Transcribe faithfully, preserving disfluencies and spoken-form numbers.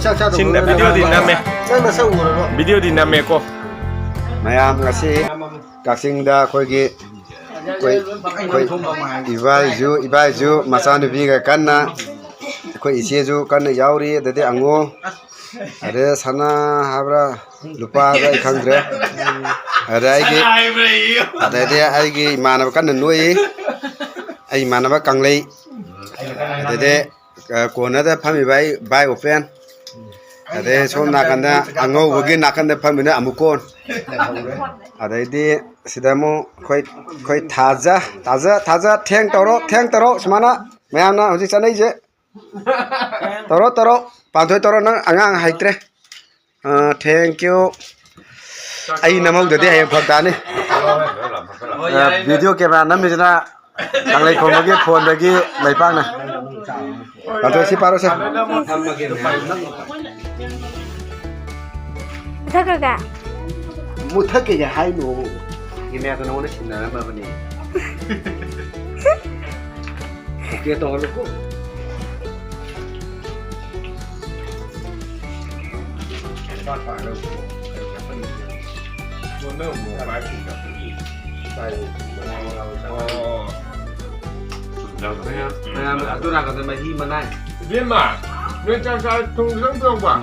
ꯆꯥꯛ ꯆꯥꯗꯧꯕ ꯁꯤꯟꯗ ꯂꯣꯏꯔꯒ ꯚꯤꯗꯤꯑꯣꯗꯤ ꯅꯝꯃꯦ꯫ ꯅꯪ ꯅꯁꯛ ꯎꯔꯕꯣ? ꯚꯤꯗꯤꯑꯣꯗꯤ ꯅꯝꯃꯦꯀꯣ꯫ ꯃꯌꯥꯝ ꯉꯁꯤ ꯀꯛꯆꯤꯡꯗ ꯑꯩꯈꯣꯏꯒꯤ ꯑꯩꯈꯣꯏ, ꯑꯩꯈꯣꯏ ꯏꯕꯥꯏꯁꯨ, ꯏꯕꯥꯏꯁꯨ ꯃꯆꯥꯅꯨꯄꯤꯒ ꯀꯟꯅ, ꯑꯩꯈꯣꯏ ꯏꯆꯦꯁꯨ ꯀꯟꯅ ꯌꯥꯎꯔꯤ꯫ ꯑꯗꯩꯗꯤ ꯑꯉꯣ, ꯑꯗꯩ ꯁꯅꯥ ꯍꯥꯏꯕ꯭ꯔꯥ, ꯂꯨꯄꯥ ꯍꯥꯏꯕ꯭ꯔꯥ, ꯑꯩ ꯈꯪꯗ꯭ꯔꯦ꯫ ꯑꯗꯩ ꯑꯩꯒꯤ, ꯑꯗꯩꯗꯤ ꯑꯩꯒꯤ ꯏꯃꯥꯟꯅꯕ ꯀꯟꯅ ꯅꯣꯛꯏ, ꯑꯩ ꯏꯃꯥꯟꯅꯕ ꯀꯪꯂꯩ꯫ ꯑꯗꯩꯗꯤ ꯑ, ꯀꯣꯟꯅꯗ ꯐꯝꯃꯤꯕ ꯑꯩ ꯚꯥꯏ ꯑꯣꯄꯦꯟ, ꯑꯗꯩ ꯁꯣꯝ ꯅꯥꯀꯟꯗ ꯑꯉꯧꯕꯒꯤ ꯅꯥꯀꯟꯗ ꯐꯝꯃꯤꯅ ꯑꯃꯨꯀꯣꯟ, ꯑꯗꯩꯗꯤ ꯁꯤꯗ ꯑꯃꯨꯛ ꯑꯩꯈꯣꯏ, ꯑꯩꯈꯣꯏ ꯊꯥꯖ, ꯊꯥꯖ, ꯊꯥꯖ, ꯊꯦꯡ ꯇꯧꯔꯣ, ꯊꯦꯡ ꯇꯧꯔꯣ, ꯁꯨꯃꯥꯏꯅ ꯃꯌꯥꯝꯅ ꯍꯧꯖꯤꯛ ꯆꯠꯅꯩꯁꯦ꯫ ꯇꯧꯔꯣ, ꯇꯧꯔꯣ, ꯄꯥꯟꯊꯣꯏ ꯇꯧꯔꯣ, ꯅꯪ ꯑꯉꯥꯡ ꯍꯩꯇ꯭ꯔꯦ꯫ ꯑ, thank you꯫ ꯑꯩ ꯅꯝꯍꯧꯗꯗꯤ ꯍꯌꯦꯡ ꯐꯔꯛ ꯇꯥꯅꯤ꯫ ꯑ, video camera ꯅꯝꯃꯤꯁꯤꯅ ꯀꯪꯂꯩꯈꯣꯡꯕꯒꯤ ꯐꯣꯟꯗꯒꯤ ꯂꯩꯄꯥꯛꯅ꯫ ꯄꯥꯟꯊꯣꯏ, ꯁꯤ ꯄꯥꯏꯔꯣꯁꯦ꯫ ꯃꯨꯊꯠꯈ꯭ꯔꯒꯦ? ꯃꯨꯊꯠꯀꯦ ꯍꯥꯏꯅꯣ꯫ ꯀꯦꯃꯦꯔꯥꯗꯣ ꯅꯉꯣꯟꯗ ꯁꯤꯟꯅꯔꯝꯃꯕꯅꯦ꯫ OK ꯇꯧꯍꯜꯂꯨꯀꯣ꯫ ꯃꯌꯥꯝ, ꯃꯌꯥꯝ, ꯑꯗꯨ ꯅꯥꯀꯟꯗ ꯃꯍꯤ ꯃꯅꯥꯏ꯫ ꯏꯕꯦꯝꯃ, ꯅꯣꯏ ꯆꯥꯛ ꯆꯥ ꯊꯣꯡ ꯈꯤꯇꯪ ꯄꯨꯔꯛꯄ?